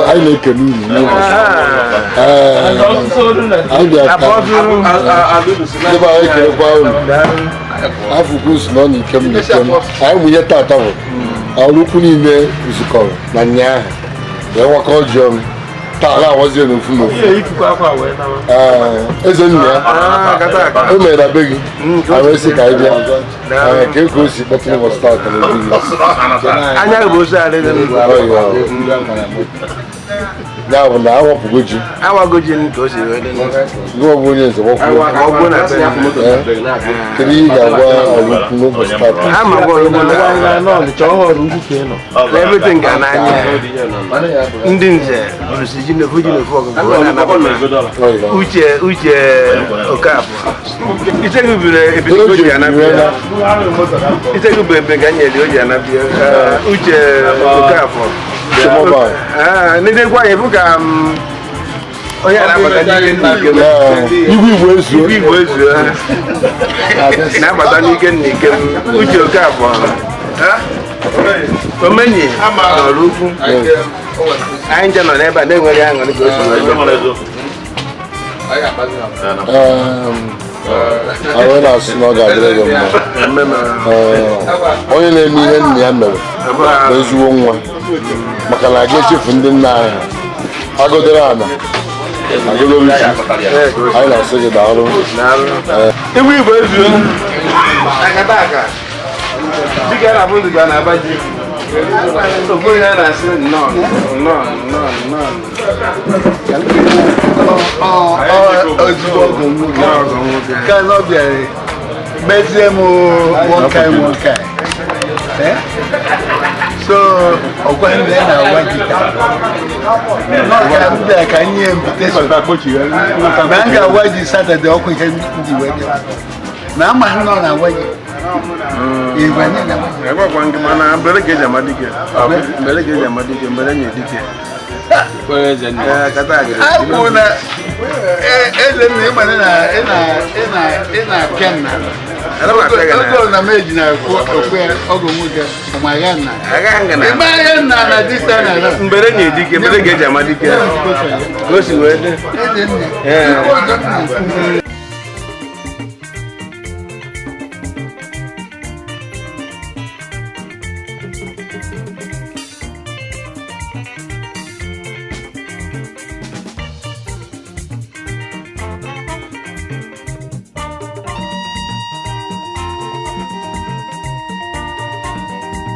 Anyị na-ekele unu n'ụbọchị. Ee, anyị bịa ka ndị be anyị kelekwa unu. Afụkwu si nọ n'ikem n'ikem. Anyị mụ ihe tata bụ Ọraukwu niile zukọrọ na nyaahụ wee wakọ ji ọnụ. Taa na-awazie n'ofu n'ofu. Ee, eze nna ya o mere na be gị, anyị wee sị ka anyị bịa. Ee, ka eko o si kpọtụrụ ụbọchị tata na obi gị. Anya bụ ozu ala dị ndụ. Ọ ya ya bụ na awapụgo ji. Awago ji ka o si wee dị ndụ. Gị ọ bụ onye nze wakwuo. Ọ bụ na be Ee, kedu ihe ị ga-agwa Ọraukwu n'ụbọchị tata? Ama gwa Ọraukwu na everything ga n'anya ndị nze rụsi ji n'ofu ji n'ofu ọgụgụ wee na-anabata. Uche Uche Okafọ Ichegu biri ebili ka o ji anabịa. Ichegu bụ ebe ka nyere o ji anabịa. Uche Okafọ. Uche Mobile. N'edekwa anyị bụ ka onye a na-abata n'ike n'ike. Ee, igwe Igbo ezuo. Igwe Igbo ezuo na-abata n'ike n'ike. Uche Okafọ omenyi n'Ọraukwu, anyị nche nọ n'ebe a na-enweghị aṅụrị ka o si wee dị. Ee, anyị na-asị na ọ ga-adịrị gị mma. Ee, onye na-eme ihe nna ya mere bụ ezigbo nwa, maka na aga echefu ndị nna anyị ha agodere ana agodere ji. Anyị na-asị gị daalụ. Igwe Igbo ezuo akata aka dịka a na-abụ ndụ ga na-aba ji ofu onye a na-asị nnọọ nnọọ nnọọ nnọọ. Ozugbo ọgọ nwoke. Nnọọ ọgọ nwoke. Ka na ọ bịara mezie m nwoke nwoke. Eh? So ọgwa ndị a na-agwa ji taa nọ ka m bịara ka nye invitation na m ga-agwa ji Saturday. Ọkụ ihe ndị wee bịa na amaghị na ọ na-agwa ji igwe anyị na-agwa ji. Agwakwa gị mana mbere ka eji ama dike, mbere ka eji ama dike, mbere nye dike. Ee, kata aga. A kwuru na eze nna ịma na ị na ị na ị na-apịa nna. Ana m apịa gị na Oge na m eji na okwe ọgọ nwoke ọmagha nna. Agaghị m gị na Ịmagha nna na dịsa na na. Mbere nye dike, mbere ka eji ama dike ka o si wee dị. Eze nna. Ee. Ife ọzọ m na-ekwu.